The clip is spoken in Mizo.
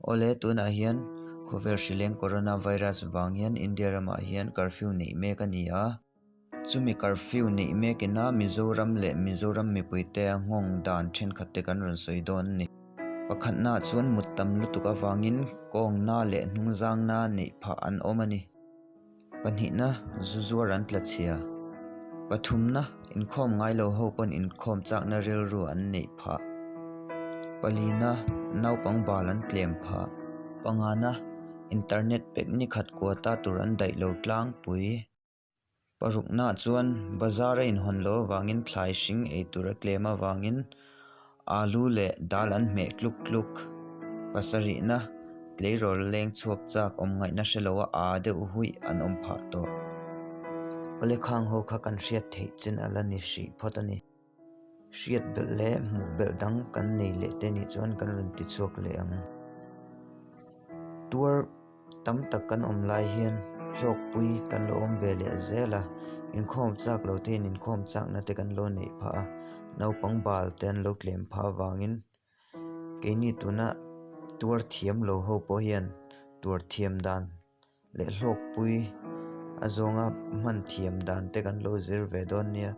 Awle, tunah hian khawvel hrileng Corona virus vang hian India ramah hian curfew neih mek a ni a. Chumi curfew neih mek ina Mizoram leh Mizoram mipuite a nghawng dan thenkhat te kan rawn sawi dawn a ni. Pakhatnaah chuan mut tam lutuk avangin kawngna leh hnungzangna neih phah an awm a ni. Pahnihna, zu zuar an tla chhia. Pathumna, inkhawm ngai lo ho pawn inkhawm chakna rilru an neih phah. Palina, naupang bal an tlem phah. Pangana, internet pek ni khat kuata tur an daih lo tlangpui. Parukna chuan bazar a inhawn loh avangin thlai hring ei tur a tlem avangin alu leh dal an hmeh tluk tluk. Pasarihna tleirawl leng chhuak chak awm ngaihna hre loa aa deuh huih an awm phah tawh. Awle khang ho kha kan hriat theih chin a la ni hrih phawt a ni. Hriat belh leh hmuh belh dang kan nei leh te nih chuan kan rawn ti chhuak leh ang. Tuar tam tak kan awm lai hian hlawkpui kan lo awm ve leh zel a, inkhawm chak lo te hian inkhawm chakna te kan lo neih phah a, naupang bal te an lo tlem phah avangin keini tuna tuar thiam lo ho pawh hian tuar thiam dan leh hlawkpui a zawnga hman thiam dan te kan lo zir ve dawn nia.